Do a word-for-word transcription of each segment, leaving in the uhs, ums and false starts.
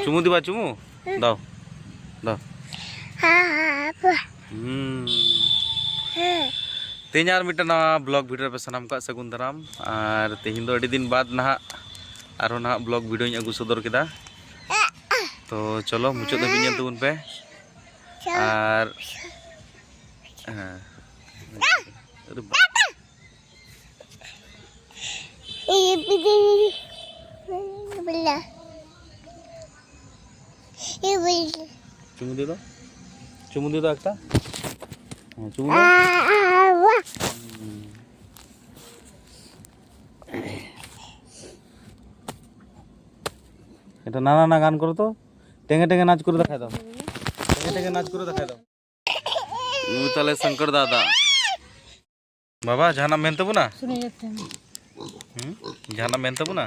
ᱪᱩᱢᱩ ᱫᱤᱵᱟ, ᱪᱩᱢᱩ᱾ ᱫᱟᱣ᱾ ᱫᱟᱣ᱾ ᱦᱩᱸ᱾ ᱛᱮᱦᱮᱧ ᱟᱨ ᱢᱤᱫᱴᱟᱝ ᱱᱟᱣᱟ ᱵᱞᱚᱜ ᱵᱷᱤᱰᱤᱭᱳ ᱨᱮ ᱥᱟᱱᱟᱢ ᱠᱚᱣᱟᱜ ᱥᱟᱹᱜᱩᱱ ᱫᱟᱨᱟᱢ᱾ ᱟᱨ ᱛᱮᱦᱮᱧ ᱫᱚ ᱟᱹᱰᱤ ᱫᱤᱱ ᱵᱟᱫᱽ ᱱᱟᱦᱟᱜ ᱟᱨᱦᱚᱸ ᱱᱟᱦᱟᱜ ᱵᱞᱚᱜ ᱵᱷᱤᱰᱤᱭᱳᱧ ᱟᱹᱜᱩ ᱥᱚᱫᱚᱨ ᱠᱮᱫᱟ᱾ ᱛᱚ ᱪᱚᱞᱚ, ᱢᱩᱪᱟᱹᱫ ᱫᱷᱟᱹᱵᱤᱡ ᱧᱮᱞ ᱛᱟᱵᱚᱱ ᱯᱮ᱾ ᱟᱨ ᱦᱮᱸ᱾ ᱟᱨᱮ ᱵᱟ- চুমু দিয়ে দাও। চুমু দিয়ে দাও একটা। হ্যাঁ, চুমু দাও। হুম। এটা না, না, না, গান করো তো। টেঙে টেঙে নাচ করে দেখায় দাও। টেঙে টেঙে নাচ করে দেখায় দাও। ᱱᱩᱭ ᱛᱟᱞᱮ ᱥᱚᱝᱠᱚᱨ ᱫᱟᱫᱟ᱾ ᱵᱟᱵᱟ, ᱡᱟᱦᱟᱱᱟᱜ ᱢᱮᱱ ᱛᱟᱵᱚᱱᱟ? ᱦᱩᱸ? ᱡᱟᱦᱟᱱᱟᱜ ᱢᱮᱱ ᱛᱟᱵᱚᱱᱟ?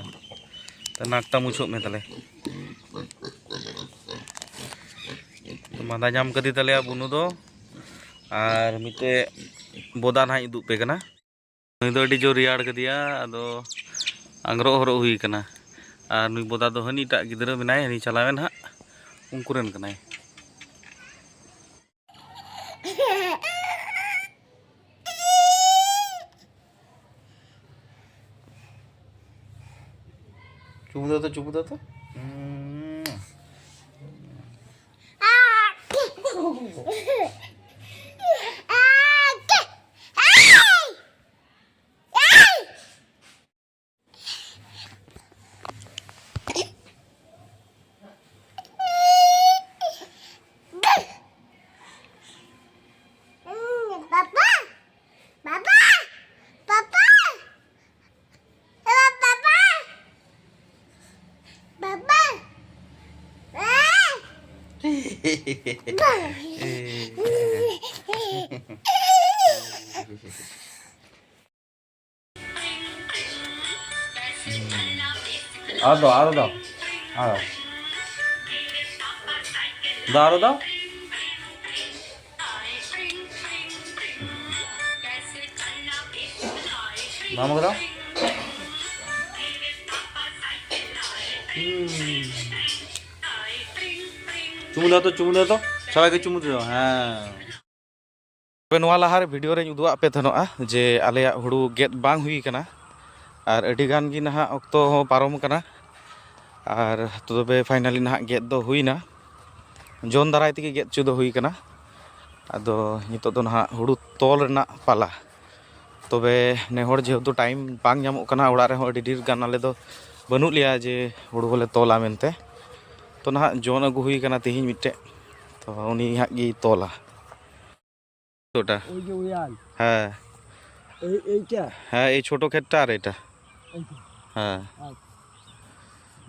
ᱛᱚ ᱱᱟᱠᱴᱟ ᱢᱩᱪᱷᱟᱹᱜ ᱢᱮ ᱛᱟᱞᱮ᱾ ᱛᱚ ᱢᱟᱸᱫᱟ ᱧᱟᱢ ᱠᱟᱫᱮ ᱛᱟᱞᱮᱭᱟ ᱵᱩᱱᱩ ᱫᱚ᱾ ᱟᱨ ᱢᱤᱫᱴᱮᱡ ᱵᱚᱫᱟ ᱱᱟᱦᱟᱜ ᱤᱧ ᱩᱫᱩᱜ ᱯᱮ ᱠᱟᱱᱟ᱾ ᱱᱩᱭ ᱫᱚ ᱟᱹᱰᱤ ᱡᱳᱨ ᱨᱮᱭᱟᱲ ᱠᱟᱫᱮᱭᱟ, ᱟᱫᱚ ᱟᱝᱨᱚᱜ ᱦᱚᱨᱚᱜ ᱦᱩᱭ ᱠᱟᱱᱟ᱾ ᱟᱨ ᱱᱩᱭ ᱵᱚᱫᱟ ᱫᱚ ᱦᱟᱹᱱᱤ ᱮᱴᱟᱜ ᱜᱤᱫᱽᱨᱟᱹ ᱢᱮᱱᱟᱭ, ᱦᱟᱹᱱᱤ ᱪᱟᱞᱟᱣᱮᱱ ᱦᱟᱸᱜ, ᱩᱱᱠᱩ ᱨᱮᱱ ᱠᱟᱱᱟᱭ᱾ ᱪᱩᱢᱩ ᱫᱟᱣ ᱛᱚ, ᱪᱩᱢᱩ ᱫᱟᱣ ᱛᱚ᱾ Papa, papa, papa, papa, papa. ᱟᱨ ᱫᱚ, ᱟᱨ ᱫᱚ, ᱟᱨ ᱫᱚ, ᱟᱨ ᱫᱚ᱾ ᱵᱟᱢ ᱠᱚᱨᱟᱣ? ᱦᱩᱸ᱾ ᱪᱩᱢᱩ ᱫᱟᱣ ᱛᱚ, ᱪᱩᱢᱩ ᱫᱟᱣ ᱛᱚ, ᱥᱚᱵᱟᱭ ᱜᱮ ᱪᱩᱢᱩ ᱫᱟᱣ, ᱦᱮᱸ᱾ ᱛᱚᱵᱮ ᱱᱚᱣᱟ ᱞᱟᱦᱟᱨᱮ ᱵᱷᱤᱰᱤᱭᱳ ᱨᱮᱧ ᱩᱫᱩᱜ ᱟᱫ ᱯᱮ ᱛᱟᱦᱮᱱᱚᱜᱼᱟ ᱡᱮ ᱟᱞᱮᱭᱟᱜ ᱦᱩᱲᱩ ᱜᱮᱫ ᱵᱟᱝ ᱦᱩᱭ ᱠᱟᱱᱟ, ᱟᱨ ᱟᱹᱰᱤ ᱜᱟᱱ ᱜᱮ ᱱᱟᱦᱟᱜ ᱚᱠᱛᱚ ᱦᱚᱸ ᱯᱟᱨᱚᱢ ᱠᱟᱱᱟ᱾ ᱟᱨ ᱛᱚᱵᱮ ᱯᱷᱟᱭᱱᱟᱞᱤ ᱱᱟᱦᱟᱜ ᱜᱮᱫ ᱫᱚ ᱦᱩᱭᱱᱟ, ᱡᱚᱱ ᱫᱟᱨᱟᱭ ᱛᱮᱜᱮ ᱜᱮᱫ ᱦᱚᱪᱚ ᱫᱚ ᱦᱩᱭ ᱠᱟᱱᱟ᱾ ᱟᱫᱚ ᱱᱤᱛᱚᱜ ᱫᱚ ᱱᱟᱦᱟᱜ ᱦᱩᱲᱩ ᱛᱚᱞ ᱨᱮᱱᱟᱜ ᱯᱟᱞᱟ᱾ ᱛᱚᱵᱮ ᱱᱮ ᱦᱚᱲ ᱡᱮᱦᱮᱛᱩ ᱴᱟᱭᱤᱢ ᱵᱟᱝ ᱧᱟᱢᱚᱜ ᱠᱟᱱᱟ, ᱚᱲᱟᱜ ᱨᱮᱦᱚᱸ ᱟᱹᱰᱤ ᱰᱷᱮᱨ ᱜᱟᱱ ᱟᱞᱮ ᱫᱚ ᱵᱟᱹᱱᱩᱜ ᱞᱮᱭᱟ ᱡᱮ ᱦᱩᱲᱩ ᱦᱚᱸᱞᱮ ᱛᱚᱞᱟ ᱢᱮᱱᱛᱮ᱾ ᱛᱚ ᱱᱟᱦᱟᱜ ᱡᱚᱱ ᱟᱹᱜᱩ ᱦᱩᱭ ᱠᱟᱱᱟ ᱛᱮᱦᱮᱧ ᱢᱤᱫᱴᱮᱡ, ᱛᱚ ᱩᱱᱤ ᱦᱟᱸᱜ ᱜᱮᱭ ᱛᱚᱞᱟ᱾ ᱚᱛᱚᱴᱟ। ওই যে ওই আল। হ্যাঁ। এই, এইটা? হ্যাঁ, এই ছোট ক্ষেতটা আর এটা। এইটা? হ্যাঁ। আচ্ছা।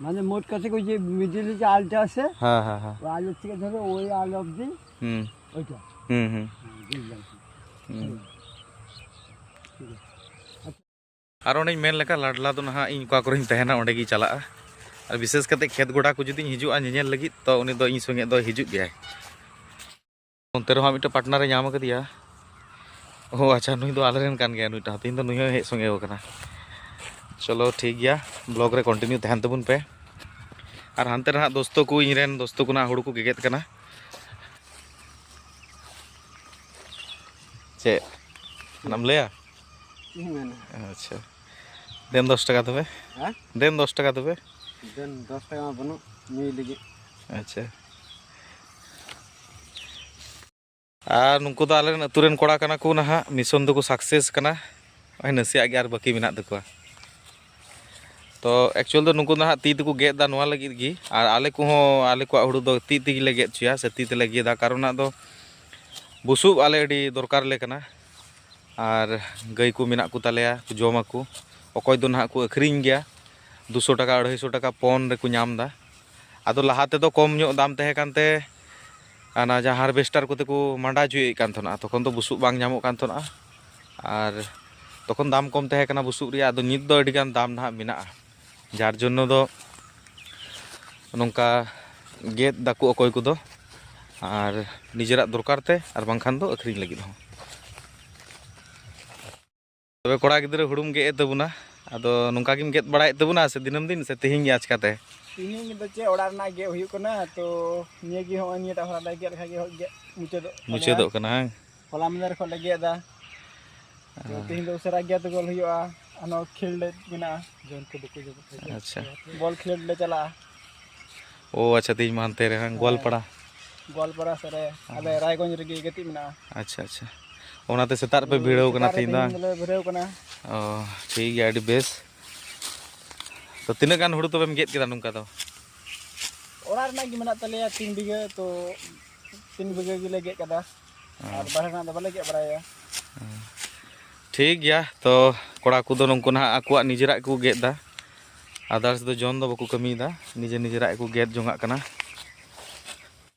মানে মোট কথা ওই যে মিডিলে যে আলটা আছে, হ্যাঁ, হ্যাঁ, হ্যাঁ। ওই আলের থেকে ধরো ওই আল অবধি হুম। ওইটা। হুম, হুম। হ্যাঁ, বুঝলাম। হুম। ঠিক আছে। ᱟᱨ ᱚᱱᱮᱧ ᱢᱮᱱ ᱞᱮᱠᱟ, ᱞᱟᱰᱞᱟ ᱫᱚ ᱱᱟᱦᱟᱜ ᱤᱧ ᱚᱠᱟ ᱠᱚᱨᱮᱧ ᱛᱟᱦᱮᱱᱟ, ᱚᱸᱰᱮ ᱜᱮᱭ ᱪᱟᱞᱟᱜᱼᱟ᱾ ᱟᱨ ᱵᱤᱥᱮᱥ ᱠᱟᱛᱮ ᱠᱷᱮᱛ ᱜᱚᱰᱟ ᱠᱚ ᱡᱩᱫᱤᱧ ᱦᱤᱡᱩᱜᱼᱟ ᱧᱮᱧᱮᱞ ᱞᱟᱹᱜᱤᱫ, ᱛᱚ ᱩᱱᱤ ᱫᱚ ᱤᱧ ᱥᱚᱸᱜᱮ ᱫᱚ ᱦᱤᱡᱩᱜ ᱜᱮᱭᱟᱭ᱾ ᱚᱱᱛᱮ ᱨᱮᱦᱚᱸ ᱢᱤᱫᱴᱮᱱ ᱯᱟᱨᱴᱱᱟᱨᱮ ᱧᱟᱢ ᱟᱠᱟᱫᱮᱭᱟ᱾ ᱳ ᱟᱪᱪᱷᱟ, ᱱᱩᱭ ᱫᱚ ᱟᱞᱮᱨᱮᱱ ᱠᱟᱱ ᱜᱮᱭᱟ, ᱱᱩᱭᱴᱟᱜ ᱦᱚᱸ ᱛᱮᱦᱮᱧ ᱫᱚ ᱱᱩᱭ ᱦᱚᱸ ᱦᱮᱡ ᱥᱚᱸᱜᱮ ᱟᱠᱟᱱᱟ᱾ ᱪᱚᱞᱚ ᱴᱷᱤᱠ ᱜᱮᱭᱟ, ᱵᱞᱚᱜ ᱨᱮ ᱠᱚᱱᱴᱤᱱᱤᱭᱩ ᱛᱟᱦᱮᱱ ᱛᱟᱵᱚᱱ ᱯᱮ᱾ ᱟᱨ ᱦᱟᱱᱛᱮ ᱨᱮ ᱦᱟᱸᱜ ᱫᱳᱥᱛᱚ ᱠᱚ, ᱤᱧ ᱨᱮᱱ ᱫᱳᱥᱛᱚ ᱠᱚ ᱱᱟᱦᱟᱜ ᱦᱩᱲᱩ ᱠᱚ ᱜᱮᱜᱮᱫ ᱠᱟᱱᱟ᱾ ᱪᱮᱫ ᱚᱱᱟᱢ ᱞᱟᱹᱭᱟ? ᱪᱮᱫ ᱤᱧ ᱢᱮᱱᱟ? ᱟᱪᱪᱷᱟ, ᱫᱮᱱ ᱫᱚᱥ ᱴᱟᱠᱟ ᱛᱚᱵᱮ᱾ ᱦᱮᱸ? ᱫᱮᱱ ᱫᱚᱥ ᱴᱟᱠᱟ ᱛᱚᱵᱮ᱾ ᱫᱮᱱ ᱫᱚᱥ ᱴᱟᱠᱟ ᱢᱟ ᱵᱟᱹᱱᱩᱜ ᱧᱩᱭ ᱞᱟᱹᱜᱤᱫ᱾ ᱟᱪᱪᱷᱟ᱾ ᱟᱨ ᱱᱩᱠᱩ ᱫᱚ ᱟᱞᱮ ᱨᱮᱱ ᱟᱹᱛᱩ ᱨᱮᱱ ᱠᱚᱲᱟ ᱠᱟᱱᱟ ᱠᱚ ᱱᱟᱦᱟᱜ, ᱢᱤᱥᱚᱱ ᱫᱚᱠᱚ ᱥᱟᱠᱥᱮᱥ ᱠᱟᱱᱟ᱾ ᱱᱚᱜᱼᱚᱭ ᱱᱟᱥᱮᱭᱟᱜ ᱜᱮ ᱟᱨ ᱵᱟᱹᱠᱤ ᱢᱮᱱᱟᱜ ᱛᱟᱠᱚᱣᱟ᱾ ᱛᱚ ᱮᱠᱪᱩᱭᱮᱞ ᱫᱚ ᱱᱩᱠᱩ ᱫᱚ ᱱᱟᱦᱟᱜ ᱛᱤ ᱛᱮᱠᱚ ᱜᱮᱫ ᱮᱫᱟ ᱱᱚᱣᱟ ᱞᱟᱹᱜᱤᱫ ᱜᱮ, ᱟᱨ ᱟᱞᱮ ᱠᱚᱦᱚᱸ ᱟᱞᱮ ᱠᱚᱣᱟᱜ ᱦᱩᱲᱩ ᱫᱚ ᱛᱤ ᱛᱮᱜᱮ ᱞᱮ ᱜᱮᱫ ᱦᱚᱪᱚᱭᱟ ᱥᱮ ᱛᱤ ᱛᱮᱞᱮ ᱜᱮᱫᱟ, ᱠᱟᱨᱚᱱ ᱫᱚ ᱵᱩᱥᱩᱵ ᱟᱞᱮ ᱟᱹᱰᱤ ᱫᱚᱨᱠᱟᱨ ᱞᱮ ᱠᱟᱱᱟ᱾ ᱟᱨ ᱜᱟᱹᱭ ᱠᱚ ᱢᱮᱱᱟᱜ ᱠᱚ ᱛᱟᱞᱮᱭᱟ, ᱡᱚᱢᱟᱠᱚ᱾ ᱚᱠᱚᱭ ᱫᱚ ᱱᱟᱦᱟᱜ ᱠᱚ ᱟᱹᱠᱷᱨᱤᱧ ᱜᱮᱭᱟ, ᱫᱩᱥᱚ ᱴᱟᱠᱟ, ᱟᱹᱲᱟᱹᱭᱥᱚ ᱴᱟᱠᱟ ᱯᱚᱱ ᱨᱮᱠᱚ ᱧᱟᱢ ᱮᱫᱟ᱾ ᱟᱫᱚ ᱞᱟᱦᱟ ᱛᱮᱫᱚ ᱠᱚᱢ ᱧᱚᱜ ᱫᱟᱢ ᱛᱟᱦᱮᱸ ᱠᱟᱱᱛᱮ ᱚᱱᱟ ᱡᱟᱦᱟᱸ ᱦᱟᱨᱵᱷᱮᱥᱴᱟᱨ ᱠᱚᱛᱮ ᱠᱚ ᱢᱟᱸᱰᱟ ᱦᱚᱪᱚᱭᱮᱫ ᱠᱟᱱ ᱛᱟᱦᱮᱱᱟ, ᱛᱚᱠᱷᱚᱱ ᱫᱚ ᱵᱩᱥᱩᱵ ᱵᱟᱝ ᱧᱟᱢᱚᱜ ᱠᱟᱱ ᱛᱟᱦᱮᱱᱟ᱾ ᱟᱨ ᱛᱚᱠᱷᱚᱱ ᱫᱟᱢ ᱠᱚᱢ ᱛᱟᱦᱮᱸ ᱠᱟᱱᱟ ᱵᱩᱥᱩᱵ ᱨᱮᱭᱟᱜ, ᱟᱫᱚ ᱱᱤᱛ ᱫᱚ ᱟᱹᱰᱤᱜᱟᱱ ᱫᱟᱢ ᱱᱟᱦᱟᱜ ᱢᱮᱱᱟᱜᱼᱟ᱾ ᱡᱟᱨ ᱡᱚᱱᱱᱚ ᱫᱚ ᱱᱚᱝᱠᱟ ᱜᱮᱫ ᱫᱟᱠᱚ ᱚᱠᱚᱭ ᱠᱚᱫᱚ, ᱟᱨ ᱱᱤᱡᱮᱨᱟᱜ ᱫᱚᱨᱠᱟᱨ ᱛᱮ, ᱟᱨ ᱵᱟᱝᱠᱷᱟᱱ ᱫᱚ ᱟᱹᱠᱷᱨᱤᱧ ᱞᱟᱹᱜᱤᱫ ᱦᱚᱸ᱾ ᱛᱚᱵᱮ ᱠᱚᱲᱟ ᱜᱤᱫᱽᱨᱟᱹ, ᱦᱩᱲᱩᱢ ᱜᱮᱫ ᱮᱫ ᱛᱟᱵᱚᱱᱟ, ᱟᱫᱚ ᱱᱚᱝᱠᱟ ᱜᱮᱢ ᱜᱮᱫ ᱵᱟᱲᱟᱭᱮᱫ ᱛᱟᱵᱚᱱᱟ ᱥᱮ ᱫᱤᱱᱟᱹᱢ ᱫᱤᱱ ᱥᱮ ᱛᱮᱦᱮᱧ ᱜᱮ ᱟᱪᱠᱟᱛᱮ? ᱛᱤᱦᱤᱧ ᱫᱚ ᱪᱮᱫ, ᱚᱲᱟᱜ ᱨᱮᱱᱟᱜ ᱜᱮ ᱦᱩᱭᱩᱜ ᱠᱟᱱᱟ, ᱛᱚ ᱱᱤᱭᱟᱹ ᱜᱮ ᱦᱚᱸᱜᱼᱚᱭ ᱱᱤᱭᱟᱹᱴᱟᱜ ᱦᱚᱨᱟ ᱞᱮ ᱜᱮᱫ ᱞᱮᱠᱷᱟᱱ ᱜᱮ ᱜᱮᱫ ᱢᱩᱪᱟᱹᱫᱚᱜ ᱛᱟᱞᱮᱭᱟ᱾ ᱢᱩᱪᱟᱹᱫᱚᱜ ᱠᱟᱱᱟ, ᱦᱟᱝ? ᱦᱚᱞᱟ ᱢᱟᱫᱷᱮᱨ ᱠᱷᱚᱱ ᱞᱮ ᱜᱮᱫ ᱮᱫᱟ, ᱛᱚ ᱦᱮᱸ᱾ ᱛᱤᱦᱤᱧ ᱫᱚ ᱩᱥᱟᱹᱨᱟ ᱜᱮᱫ ᱜᱚᱞ ᱦᱩᱭᱩᱜᱼᱟ, ᱟᱨᱦᱚᱸ ᱠᱷᱮᱞᱳᱰ ᱢᱮᱱᱟᱜᱼᱟ᱾ ᱟᱪᱪᱷᱟ᱾ ᱵᱚᱞ ᱠᱷᱮᱞᱳᱰ ᱞᱮ ᱪᱟᱞᱟᱜᱼᱟ᱾ ᱳ ᱟᱪᱪᱷᱟ, ᱛᱤᱦᱤᱧ ᱢᱟ ᱦᱟᱱᱛᱮ ᱨᱮ, ᱦᱟᱝ? ᱦᱮᱸ᱾ ᱜᱳᱣᱟᱞᱯᱟᱲᱟ᱾ ᱜᱳᱣᱟᱞᱯᱟᱲᱟ ᱥᱮᱫ ᱨᱮ, ᱟᱞᱮ ᱨᱟᱭᱜᱚᱸᱡᱽ ᱨᱮᱜᱮ ᱜᱟᱛᱮᱜ ᱢᱮᱱᱟᱜᱼᱟ᱾ ᱟᱪᱪᱷᱟ, ᱟᱪᱪᱷᱟ᱾ ᱚᱱᱟᱛᱮ ᱥᱮᱛᱟᱜ ᱨᱮᱯᱮ ᱛᱚ ᱵᱷᱤᱲᱟᱹᱣ ᱠᱟᱱᱟ ᱥᱮᱛᱟᱜ ᱨᱮ ᱛᱤᱦᱤᱧ ᱫᱚ, ᱛᱤᱦᱤᱧ ᱦᱟᱝ? ᱫᱚᱞᱮ ᱵᱷᱤᱲᱟᱹᱣ ᱠᱟᱱᱟ᱾ ᱚ, ᱴᱷᱤᱠ ᱜᱮᱭᱟ, ᱟᱹᱰᱤ ᱵᱮᱥ᱾ ᱛᱚ ᱛᱤᱱᱟᱹᱜ ᱜᱟᱱ ᱦᱩᱲᱩ ᱛᱚᱵᱮᱢ ᱜᱮᱫ ᱠᱮᱫᱟ ᱱᱚᱝᱠᱟ ᱫᱚ? ᱚᱲᱟᱜ ᱨᱮᱱᱟᱜ ᱜᱮ ᱢᱮᱱᱟᱜ ᱛᱟᱞᱮᱭᱟ ᱛᱤᱱ ᱵᱤᱜᱷᱟᱹ, ᱛᱚ ᱛᱤᱱ ᱵᱤᱜᱷᱟᱹ ᱜᱮᱞᱮ ᱜᱮᱫ ᱠᱟᱫᱟ᱾ ᱦᱮᱸ᱾ ᱟᱨ ᱵᱟᱦᱨᱮ ᱨᱮᱱᱟᱜ ᱫᱚ ᱵᱟᱞᱮ ᱜᱮᱫ ᱵᱟᱲᱟᱭᱟ᱾ ᱦᱮᱸ᱾ ᱴᱷᱤᱠ ᱜᱮᱭᱟ, ᱛᱚ ᱠᱚᱲᱟ ᱠᱚᱫᱚ ᱱᱩᱠᱩ ᱱᱟᱦᱟᱜ ᱟᱠᱚᱣᱟᱜ ᱱᱤᱡᱮᱨᱟᱜ ᱠᱚ ᱜᱮᱫ ᱮᱫᱟ, others ᱫᱚ ᱡᱚᱱ ᱫᱚ ᱵᱟᱠᱚ ᱠᱟᱹᱢᱤᱭᱮᱫᱟ, ᱱᱤᱡᱮ ᱱᱤᱡᱮᱨᱟᱜ ᱜᱮᱠᱚ ᱜᱮᱫ ᱡᱚᱝᱟᱜ ᱠᱟᱱᱟ᱾